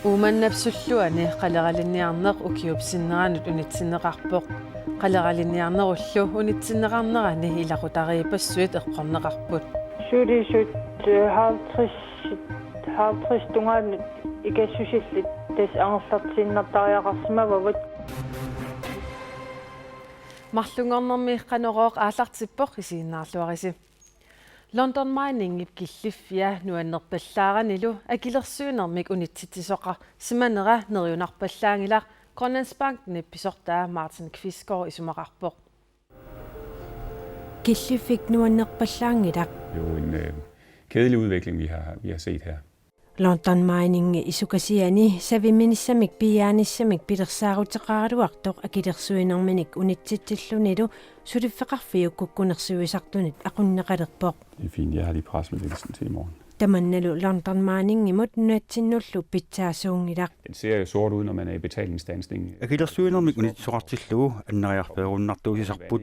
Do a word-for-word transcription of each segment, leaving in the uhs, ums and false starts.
Uummannap sulluani qaleralinniarneq ukiup sinneranut unitsinneqarpoq. Qaleralinniarnerullu unitsinneqarnerani ilaqutariippassuit eqqorneqarput. Sulisut, eh, halvtreds, halvtreds tungaanut ikassusillit tassa angerlartiinnartariaqarsimavagut. Marlunngornermi Qanorooq aallartippoq, isiginnaarluarisi. London Miningip killiffia nuannerpallaaranilu akilersuinermik unitsitsisoqarsimanera neriunarpallaanngilaq, Grønlandsbankenip pisortaa Martin Kvistgaard isumaqarpoq. Killiffik nuannerpallaanngilaq. Det er jo en øh, kedelig udvikling, vi har, vi har set her. London Mining isukasiani saviminissamik piiaanissamik pilersaaruteqaraluartoq akilersuinerminik unitsitsillunilu suliffeqarfiup kukkunersiuisartunit aqunneqalerpoq. Det er fint, jeg har lige pressemeddelelsen til i morgen. Tamannalu London Miningimut nunatsinnullu pitsaasuunngilaq. Den ser jo sort ud, når man er i betalingsstandsning. Akilersuinermik unitsisoqartillugu anneriarfeerunnartuusisarput.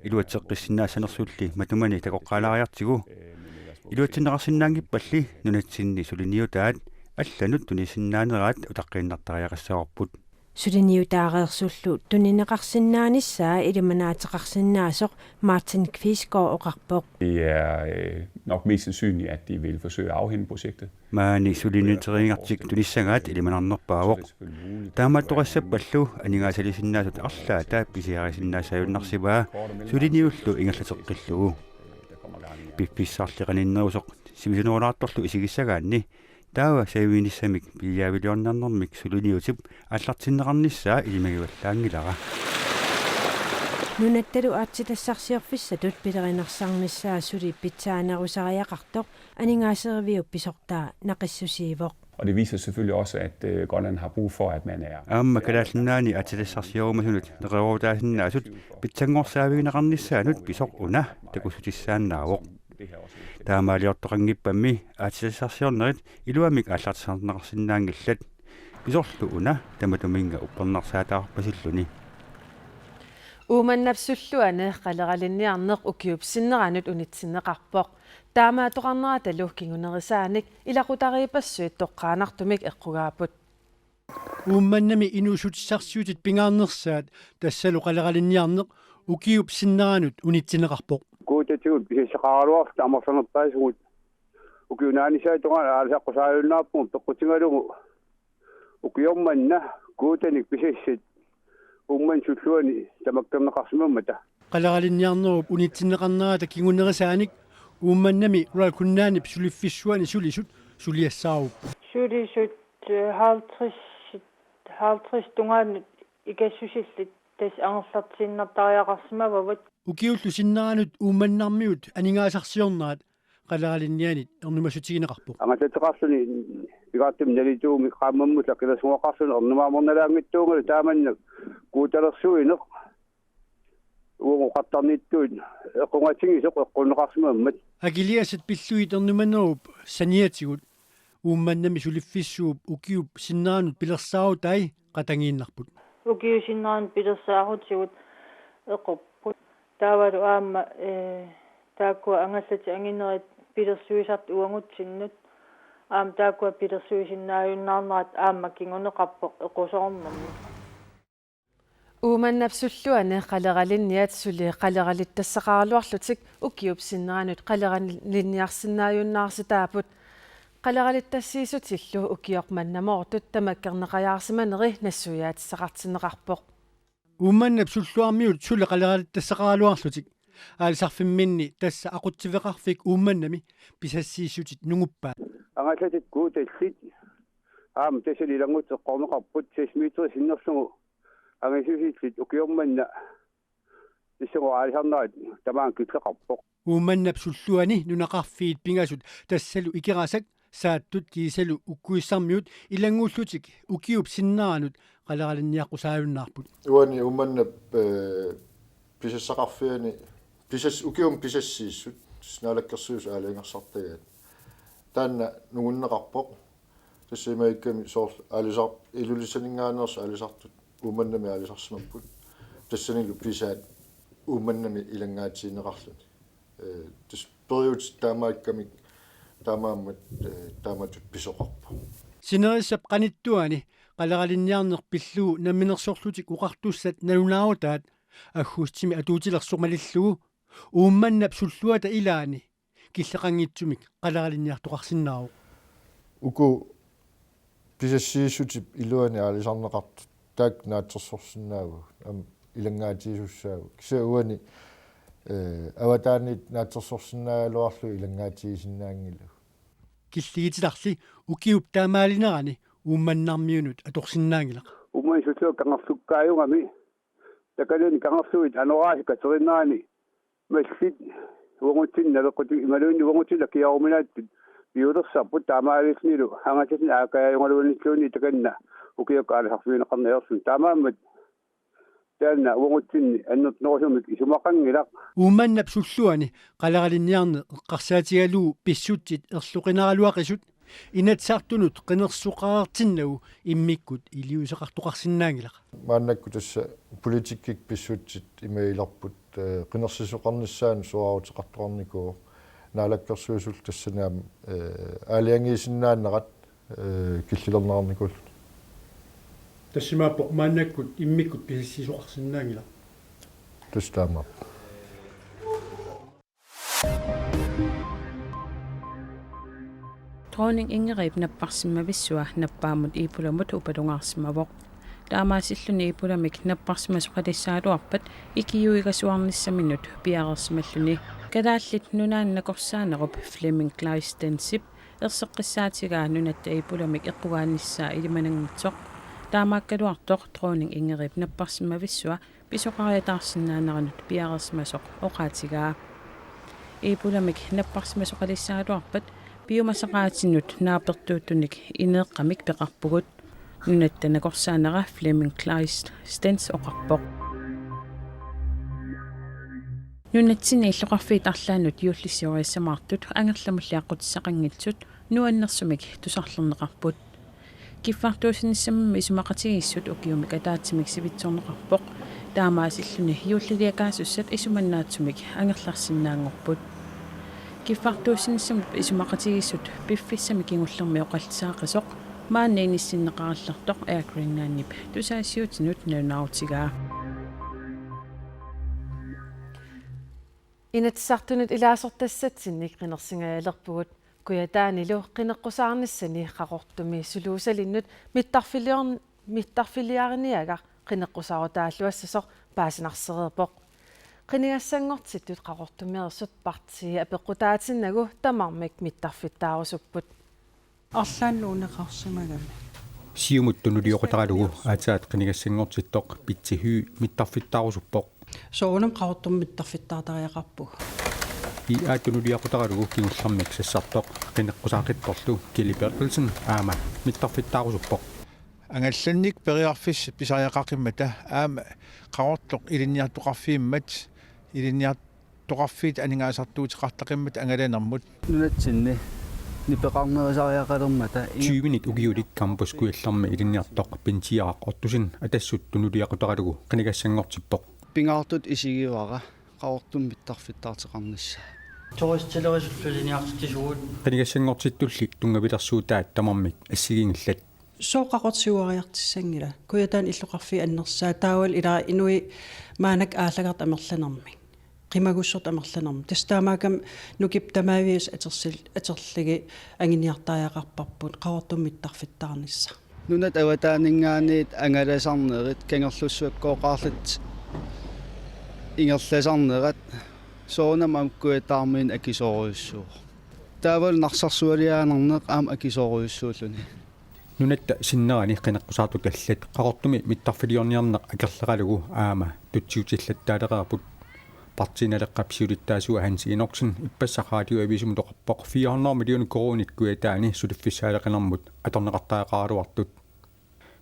Iluatseqqissinnaassanersulli matumani takoqqaalaariartigu. Iluatsinneqarsinnaanngippalli nunatsinni suliniutaat allanut tunisinnaaneraat utaqqiinnartariaqassavarput. Suliniutaareersullu tunineqarsinnaanissaa ilimanaateqarsinnaasoq Martin Kvistgaard oqarpoq. Det er øh, nok mest sandsynligt, at de vil forsøge at afhænde projektet. Maani suliniuteriigartik tunissagaat ilimanarnerpaavoq. Taamaattoqassappallu aningaasalersinnaasut arlaata pisiarisinnaassaajunnarsivaa suliniullu ingerlateqqillugu. Piffissarli qaninnerusoq sivisunerulaartorlu isigissagaanni taava saviminissamik piiaaviliorniarnermik suliniutip aallartinneqarnissaa ilimagivallaanngilara. Nunattalu aatsitassarsiorfissatut pilerinersaarnissaa suli pitsaanerusariaqartoq aningaaseriviup pisortaa naqissusiivoq. Og det viser selvfølgelig også, at øh, Grønland har brug for, at man er... Aamma Kalaallit Nunaanni aatsitassarsiorumasunut neqeroorutaasinnaasut pitsanngorsaavigineqarnissaanut pisoq una takussutissaannaavoq. Taamaaliortoqanngippammi aatsitassarsiornerit iluamik aallartisarneqarsinnaanngillat. Pisorlu una tamatuminnga uppernarsaataarpasilluni. Uummannap sulluani qaleralinniarneq ukiup sinneranut unitsinneqarpoq. Taamaattoqarneratalu kingunerisaanik ilaqutariippassuit toqqaannartumik eqqugaapput. Uummannami inuussutissarsiutit pingaarnersaat tassalu qaleralinniarneq ukiup sinneranut unitsinneqarpoq. Guutatigut pisassaqaraluarluta amerlanerpaasugut ukiup naanissaata tungaanut aalisaqqusaajunnaarpugut peqqutigalugu ukioq manna Guutanik pisassat Uummannap sulluani tamakkerneqarsimammata. Qaleralinniarnerup unitsinneqarnerata kingunerisaanik Uummannami Royal Greenlandip suliffissuani sulisut suliassaarupput. Sulisut, øh, halvtreds, halvtreds tungaanut ikassusillit tassa angerlartiinnartariaqarsimavagut. Ukiullu sinneranut Uummannarmiut aningaasarsiornerat qaleralinnianit ernumassutigineqarpoq. Angallateqarluni pigaartumik nalituumik qaammammullu akilersugaluaqarluni ernumaamornalaanngitsuugalu taamannak Guutalersuineq uagut oqartarnittut equngatigisoq eqqunneqarsimammat. Akiligassat pillugit ernumanerup saniatigut Uummannami suliffissuup ukiup sinneranut pilersaarutai qatanngiinnarput. Ukiup sinneranut pilersaarutigut eqorput. Taavalu aamma, eh, taakkua angallatit anginerit pilersuisartut uagutsinnut. Aamma taakkua pilersuisinnaajunnaarnerat aamma kinguneqarpoq eqqusoornermi. Uummannap sulluani qaleralinniat suli qaleralittassaqaraluarlutik ukiup sinneranut qaleralinniarsinnaajunnaarsitaapput. Qaleralittassiissutillu ukioq mannamoortut tamakkerneqajaarsimaneri nassuiaatissaqartinneqarpoq. Uummannap sulluarmiut suli qaleralittassaqaraluarlutik aalisarfimminni tassa aqutsiveqarfik Uummannami pisassiissutit nunguppaat. Angallatit Guutallit aamma tassani ilanngutseq eqqorneqarput seks meter sinnerlugu angisusillit ukioq manna tissagooq aalisarnerat tamaanga killeqarpoq. Uummannap sulluani nunaqarfiit pingasut tassalu Ikerasak, Saattut kiisalu Ukkuissarmiut ilanngullutik ukiup sinneranut qaleralinniaqqusaajunnaarput. Uani Uummannap, eh, pisassaqarfiani pisas-, ukiumi pisassiissut, tassa Naalakkersuisut aalajangersartagaat. Taanna nungunneqarpoq. Tassa imaakkami soorlu aalisar-, Ilulissaninngaanneersut aalisartut Uummannami aalisarsimapput. Tassanilu pisaat Uummannami ilanngaatigineqarluni. Eh, tassa Periuseq taamaakkamik taamaammat, eh, taamatut pisoqarpoq. Sinerissap qanittuani qaleralinniarneq pillugu namminersorlutik oqartussat nalunaarutaat aggustimi atuutilersoq malillugu Uummannap sulluata ilaani killeqanngitsumik qaleralinniartoqarsinnaavoq. Uku pisassiissutip iluani aalisarneqartut taakku naatsorsorsinnaavagut, aamma ilanngaatigisussaavagut. Kisianni uani, eh, avataaniit naatsorsorsinnaagaluarlugu ilanngaatigisinnaanngilagut. Killigititarli ukiup taamaalinerani Uummannarmiunut atorsinnaanngilaq. Uummannap sulluat kangerlukkaajugami takanani kangerluit anoraasut kateriinnerani mallit uagutsinnut naleqqutik imaluunniit uagutsinnut akiaruminaatsut piulersarput, taamaalillunilu angallatin aakaajugaluanilluunniit takanna ukiakkut aalisarfigineqarneq ajorluni. Taamaammat taanna uagutsinni annertunerusumik isumaqanngilaq. Uummannap sulluani qaleralinniarneq eqqarsaatigalugu pissutsit erloqinaraluaqisut Inatsisartunut qinersisoqartinnagu immikkut iliuuseqartoqarsinnaanngilaq. Maannakkut tassa politikkikkut pissutsit imagilerput, eh, qinersisoqarnissaanut suaaruteqartoqarnikuuvoq. Naalakkersuisullu tassani aamma, eh, aalajangiisinnaanerat, eh, killilerneqarnikuulluni. Tassa imaappoq maannakkut immikkut pisassiisoqarsinnaanngilaq. Tassa taamaappoq. Dronning Ingridip napparsimmavissua nappaammut Iipulamut upalungaarsimavoq. Taamaasilluni Iipulamik napparsimasoqalissagaluarpat ikiuigasuarnissaminut piareersimalluni. Kalaallit Nunaanni nakorsaanerup Flemming Kleist Steenip erseqqissaatigaa nunatta Iipulamik eqqugaannissaa ilimananngitsoq. Taamaakkaluartoq Dronning Ingridip napparsimmavissua pisoqariataarsinnaaneranut piareersimasoq oqaatigaa. Iipulamik napparsimasoqalissagaluarpat piumasaqaatinut naapertuuttunik ineeqqamik peqarpugut, nunatta nakorsaanera Flemming Kleist Steens oqarpoq. Nunatsinni illoqarfiit arlaannut juullisiorissamaartut angerlamulli aqqutissaqanngitsut nuannersumik tusarlerneqarput. Kiffartuussinissamut isumaqatigiissut ukiumik ataatsimik sivitsorneqarpoq. Taamaasilluni juulliliakaasussat isumannaatsumik angerlarsinnaanngorput. Kiffartuussinissamut isumaqatigiissut piffissami kingullermi oqallisaaqisoq maanna inissinneqarallartoq Air Greenlandip tusagassiuutinut nalunaarutigaa. Inatsisartunut ilaasortassatsinnik qinersingaalerpugut. Kujataanilu qineqqusaarnissani Qaqortumi suluusalinnut mittarfiliorn-, mittarfiliariniagaq qineqqusaarutaalluassasoq paasinarsereerpoq. Qinigassanngortittut Qaqortumeersut partiit apeqqutaatinnagu tamarmik mittarfittaarusupput. Arlaannuuneqarsimagami. Siumut tunuliaqutaralugu aatsaat qinigassanngortittoq Pitsi Høegh mittarfittaarusuppoq. Soorunami Qaqortumi mittarfittaartariaqarpugut. I A tunuliaqutaralugu kingullermik sassartoq qineqqusaaqittorlu Kjeld Berthelsen aamma mittarfittaarusuppoq. Angallannik periarfissat pisariaqaqimmata aamma Qaqortoq ilinniartoqarfiimmat ilinniar- toqarfiit aningaasartuuteqartaqimmat angalanermut. Nunatsinni nipeqarnerusariaqalermata inga- Tyvenit ukiulik Campus Kujallermi ilinniartoq Bentiaraq Ottosen Atassut tunuliaqutaralugu qinigassanngortippoq. Pingaartutut isigivara Qaqortumi mittarfittaartoqarnissaa. Turistilerisullu ilinniartitsisugut. Qinigassanngortittulli tunngavilersuutaat tamarmik assigiinngillat. Sooq Qaqortoq siuariartissanngila? Kujataani illoqarfiit annersaat taavalu ilaa inuit maannakkut aallagartut amerlanermik. Qimagussortut amerlanermik. Tassa taamaakkami nukip tamaaviisa atersil-, aterligi anguniartariaqarparput Qaqortumi mittarfittaarnissaq. Nunat avataaninngaanniit angalasarnerit kangerlussuakkooqaarlutik ingerlasarnerat soorunami aamma Kujataarmiunit akisoorujussuuvoq. Taavalu narsarsualiaannarneq aamma akisoorujussuulluni. Nunatta sinnerani qineqqusaartut allat Qaqortumi mittarfiliorniarneq akerleralugu aamma tutsiutillattaalereerput. Partii Naleqqap siulittaasua Hans Enoksen ippassaq Radioavisimut oqarpoq fire hundrede millioner koruunit Kujataani suliffissaaleqinermut atorneqartariaqaraluartut.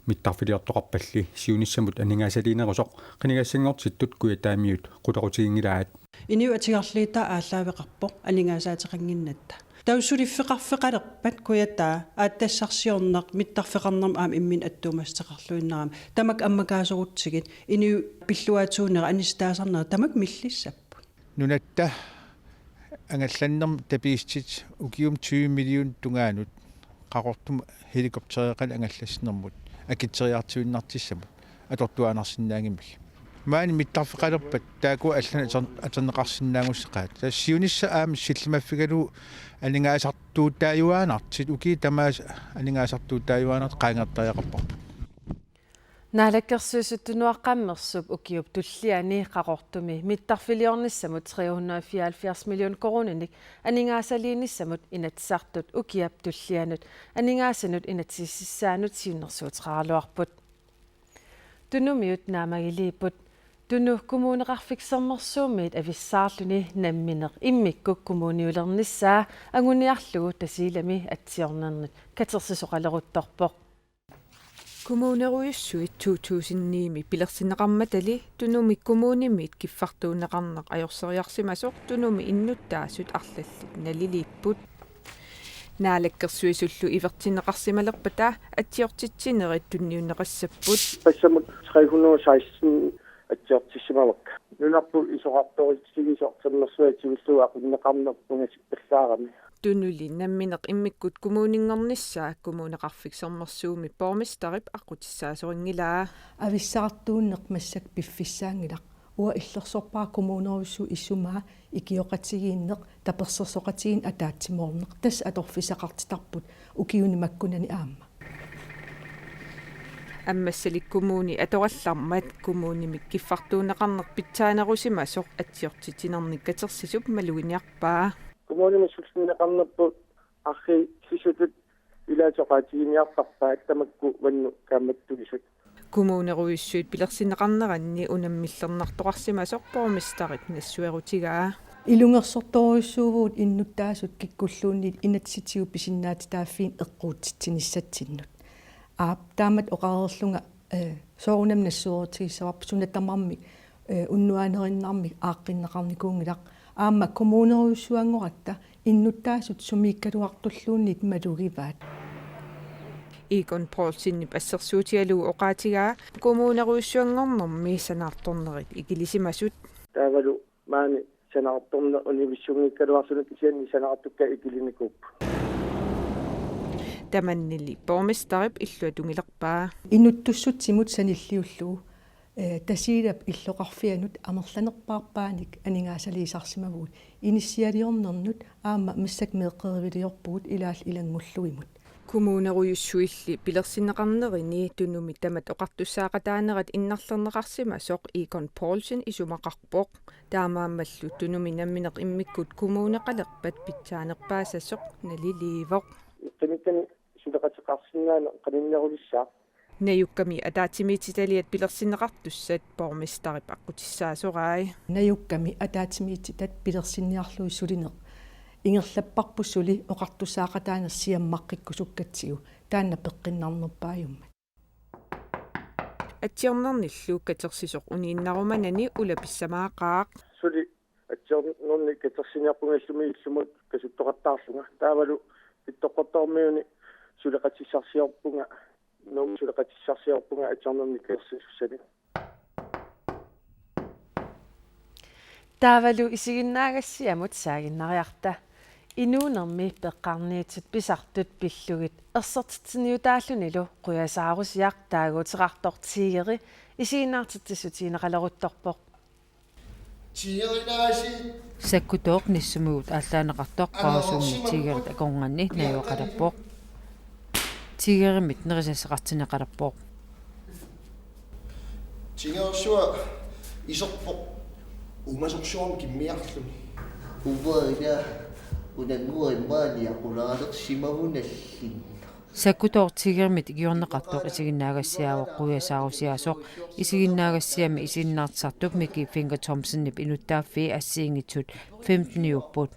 Mittarfiliortoqarpalli siunissamut aningaasaliinerusoq qinigassanngortittut Kujataamiut qulequtiginngilaat. Inuit atigarliit taava aallaaveqarpoq aningaasaateqannginnatta. Taava suliffeqarfeqalerpat Kujataa aatsitassarsiorneq mittarfeqarnermut aamma imminut attuumassuteqarluinnarami. Tamakku ammakaasorutsigit inuit pilluaatuunera anissitaasarnera tamakku millissapput. Nunatta angallannermut tapiissutit ukiumut tyve million tungaanut Qaqortumi helikoptereqalu angallassinermut akitseriartuinnartissamut atortuaannarsinnaanngimmat. Maani mittarfeqalerpat taakku allanut ator-, atorneqarsinnaanngussaaq. Tassa siunissaq aamma sillimaffigalugu aningaasartuutaajuaannartut, ukiut tamaasa aningaasartuutaajuaannartut qaangertariaqarparput. Naalakkersuisut Tunuaqqammersup ukiup tulliani Qaqortumi mittarfiliornissamut tre hundrede og fireoghalvfjerds million koruuninik aningaasaliinissamut Inatsisartut ukiap tullianut aningaasanut inatsisissaanut siunnersuuteqaraluarput. Tunumiut naammagiliipput. Tunu Kommuneqarfik Sermersuumiit avissaarluni nammineq immikkut kommuniulernissaa anguniarlugu Tasiilami atsiornernit katersisoqaleruttorpoq. Kommunerujussuit to tusind ni-mi pilersinneqarmatali Tunumi kommunimiit kiffartuunneqarneq ajorseriarsimasoq Tunumi innuttaasut arlallit naliliipput. Naalakkersuisullu ivertinneqarsimalerpata atsiortitsinerit tunniunneqassapput. Tassamut tre hundrede og seksten atsiortissimalerput. Nunarput isorartoritigisoq sermersuaq atsivillugu aqunneqarneq ungasikkallaarami. Tunuli nammineq immikkut kommuninngornissaa Kommuneqarfik Sermersuumi borgmesterip aqqutissaasorinngilaat. Avissaartuunneq massakkut piffissaanngilaq. Uanga illersorpara kommunerujussuup isumaa, ikioqatigiinneq, tapersersoqatigiinneq ataatsimoorneq. Tassa atorfissaqartitarput ukiuni makkunani aamma. Ammassalik Kommune atorallarmat kommunimik kiffartuunneqarneq pitsaanerusimasoq atsiortitsinernik katersisup maluginiarpaa. Kommunimik sullinneqarnerput arriitsisutut ilaat oqaatiginiartarpaat tamakku uannut kaammattuisut. Kommunerujussuit pilersinneqarneranni unammillernartoqarsimasoq borgmesterip nassuerutigaa. Ilungersortorujussuuvugut innuttaasut kikkulluunniit inatsisitigut pisinnaatitaaffiinik eqquutsitsinissatsinnut. Aap, taamatut oqareerlunga, eh, soorunami nassuerutigissavarput suna tamarmi, eh, unnuaanerinnarmik aaqqinneqarnikuunngilaq. Aamma kommunerujussuanngoratta innuttaasut sumiikkaluartulluunniit malugivaat. Egon Poulsenip assersuutigalugu oqaatigaa kommunerujussuanngornermi sanaartornerit ikilisimasut. Taavalu maani sanaartorneq univissunngikkaluarluni kisianni sanaartukkat ikilinikuupput. Tamannali borgmesterip illuatungilerpaa. Inuttussutsimut sanilliullugu, eh, Tasiilap illoqarfianut amerlanerpaarpaanik aningaasaliisarsimavugut, inissialiornernut aamma massakkut meeqqeriviliorpugut ilaallu ilanngullugimut. Kommunerujussuilli pilersinneqarnerini Tunumi tamat oqartussaaqataanerat innarlerneqarsimasoq Egon Poulsen isumaqarpoq. Taamaammallu Tunumi nammineq immikkut kommuneqalerpat pitsaanerpaasasoq naliliivoq. Qinikkani suleqateqarsinnaaneq qaninnerulissaaq. Najukkami ataatsimiititaliat pilersinneqartussat borgmesterip aqqutissaasorai. Najukkami ataatsimiititat pilersinniarlugit sulineq ingerlapparput suli oqartussaaqataaneq siammaqqikkusukkatsigu, taanna peqqinnarnerpaajummat. Atsiornernillu katersisoq uniinnarumanani ulapissamaaqaaq. Suli atsiornerni katersiniarpunga illumi illumut kasuttoqattaarlunga. Taavalu Qittoqqortoormiuni suleqatissarsiorpunga, Nuummi suleqatissarsiorpunga atsiornerni katersisussanik. Taavalu isiginnaagassiamut saaginnariarta. Inuunermi peqqarniitsut pisartut pillugit ersertitsiniutaallunilu qujasaarusiaq taaguuteqartoq Tigeri isiginnaartitsissutigineqaleruttorpoq. Tigerilaasi. Sakkutooq nissumivut aallaaneqartoq Qaasuummi Tigerit akornanni najugaqalerpoq. Tigerimit nerisassaqartinneqalerpoq. Tigersuaq iserpoq umasorsuarmi kimmiarluni. Uvaila unanguimmaani aqulaalersimavunalli. Sakkutooq Tigerimit ikiorneqartoq isiginnaagassiaavoq qujasaarusiaasoq. Isiginnaagassiami isiginnaartitsisartup Miki Fynge Thomsenip inuttaaffii assigiinngitsut femteniupput.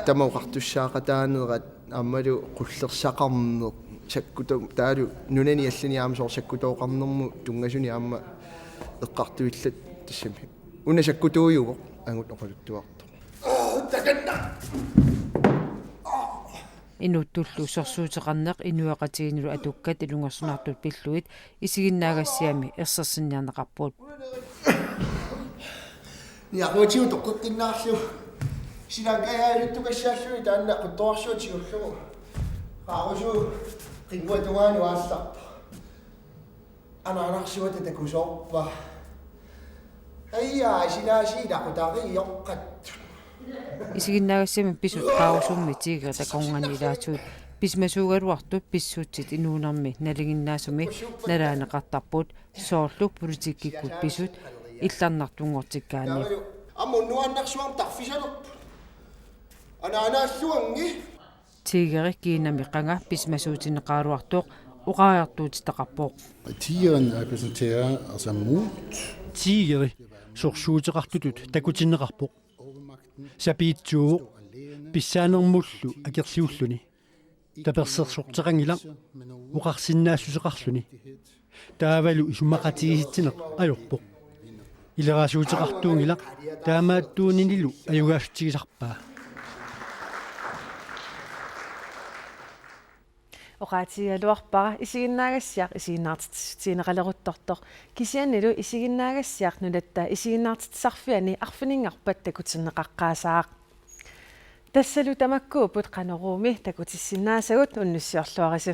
Taama oqartussaaqataanerat aammalu qullersaqarneq sakkuto-, taavalu nunani allani aamma soorlu sakkutooqarnermut tunngasunik aamma eqqartuillat tassami. Una sakkutuujuvoq angut oqaluttuartoq. Inuttullu sorsuuteqarneq inuiaqatigiinnilu atukkat ilungersunartut pillugit isiginnaagassiami ersersinniarneqarput. Niaquatigut toqqeqqinnaarlugu. Silankajaaluttukassalluni taanna quttuarsuutiullugu. Qaarusuup qinnguatungaanut aallarpoq. Anaanarsuata takusoorpa. Aja, sinaasiit aqutariioqqat. Isiginnaagassiami pisut Qaarusummi tigerit akornanni ilaatigut pisimasuugaluartut pissutsit inuunermi nalinginnaasumik nalaaneqartarput, soorlu politikkikkut pisut illarnartunngortikkaanni. Aamma unnuaannarsuarmut tarfisalerput. Anaanaalluanngit. Tigeri kiinami qanga pisimasuutinneqaraluartoq oqariartuutitaqarpoq. Tigeren repræsenterer altså mod. Tigeri sorsuuteqartutut takutinneqarpoq. Sapiitsuuvoq pissaanermullu akerliulluni. Tapersersorteqanngilaq oqarsinnaassuseqarluni. Taavalu isumaqatigiissineq ajorpoq. Ileraasuuteqartuunngilaq, taamaattuuninilu ajugaassutigisarpaa. Oqaatigigaluarpara isiginnaagassiaq isiginnaartitsissutigineqaleruttortoq, kisiannili isiginnaagassiaq Nunatta Isiginnaartitsisarfiani arfininngorpat takutinneqaqqaasaaq. Tassalu tamakkuupput Qanoruumi takutissinnaasagut, unnussiorluarisi.